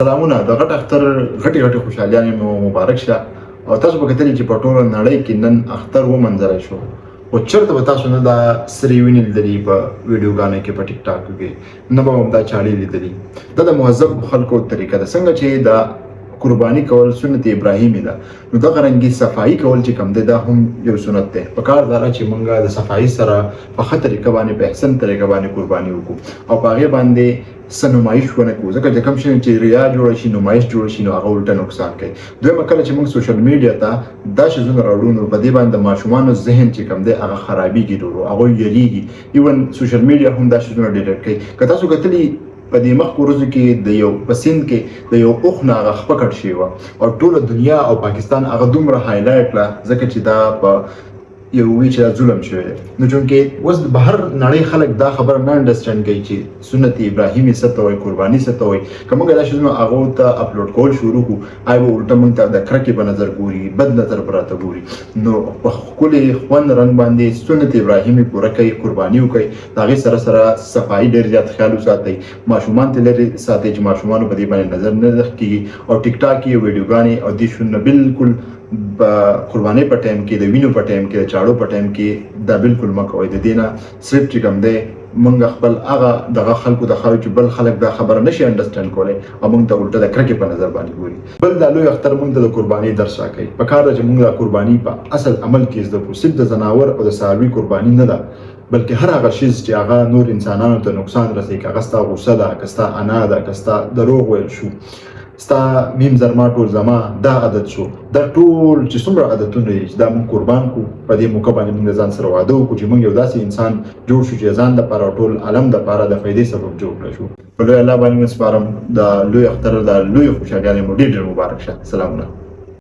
سلامونه، د غټ اختر غټي غټي خوشحالیانې مو مبارک شه. او تاسو به کتلی چې په ټوله نړۍ کې نن اختر ومنځلی شو، خو چېرته به تاسو نه دا سرې وینې لیدلي په ویډیوګانو کې، په ټیک ټاک کې نه به هم دا چاړې لیدلي. دا د مهذب خلکو طریقه ده. څنګه چې دا قرباني کول سنت ابراهیمي ده، نو دغه رنګي صفايي کول چې کوم دی، دا هم یو سنت دی. په کار دا چې مونږ د صفايي سره په ښه طریقه باندې، په احسن طریقه باندې قرباني وکړو او په هغې باندې څه نمایش ونه کړو، ځکه چې کوم شی چې ریا جوړه شي، نمایش جوړ شي، نو هغه الټه نقصان کوي. دویمه، کله چې موږ سوشل میډیا ته دا شیزونه راوړو، نو په دې باندې د ماشومانو ذهن چې کوم دی، هغه خرابېږي ورو، هغوی یریږي. ایون سوشل میډیا هم دا شیزونه ډیلیټ کوي. که تاسو کتلي، په دې مخکو ورځو کې د یو په سیند کې د یو اوښ نه هغه خپه کټ شوې وه او ټوله دنیا او پاکستان هغه دومره highlight کړه، ځکه چې دا په یو وی چې دا ظلم شوی دی. نو چونکه اوس د بهر نړۍ خلک دا خبره نه understand کوي چې سنت ابراهیمي څه ته وایي، قرباني څه ته وایي، که موږ دا شیزونه هغو ته اپلوډ کول شروع کړو، آی به الټه موږ ته د کرکې په نظر ګوري، بد نظر به راته ګوري. نو په ښکلي خوند رنګ باندې سنت ابراهیمي پوره کوي، قرباني وکړئ، د هغې سره سره صفایي ډېر زیات خیال وساتئ، ماشومان ته لرې ساتئ چې ماشومانو په دې باندې نظر نه کېږي. او ټیک ټاک یې ویډیوګانې او دې شونه بالکل په قربانۍ په ټایم کې، د وینو په ټایم کې، د چاړو په ټایم کې دا بالکل مه کوئ. د دې نه صرف چې کوم دی، مونږ خپل هغه دغه خلکو ته ښایو چې بل خلک دا خبره نشي understand کولی او مونږ ته الټه د کرکې په نظر باندې ګوري. بل، دا لوی اختر مونږ ته د قربانۍ درس راکوي. په کار ده چې مونږ دا قرباني په اصل عمل کې زده کړو. صرف د ځناور او د څاروي قرباني نه ده، بلکې هر هغه شیز چې هغه نور انسانانو ته نقصان رسوي، که هغه ستا غوسه ده، که ستا انا ده، که ستا دروغ ویل شو، ستا میم زرما ټول زما دا عادت شو، دا ټول چې څومره عادتونه دي، چې دا موږ قربان کو. په دې موقع باندې موږ ځان سره وعده وکړو چې موږ یو داسې انسان جوړ شو چې ځان دپاره او ټول عالم دپاره د فایدې سبب جوړ کړی شو. په لوی الله باندې مو سپارم. د لوی اختر د لوی خوشحالیانې مو ډېر ډېر مبارک شه. سلامونه.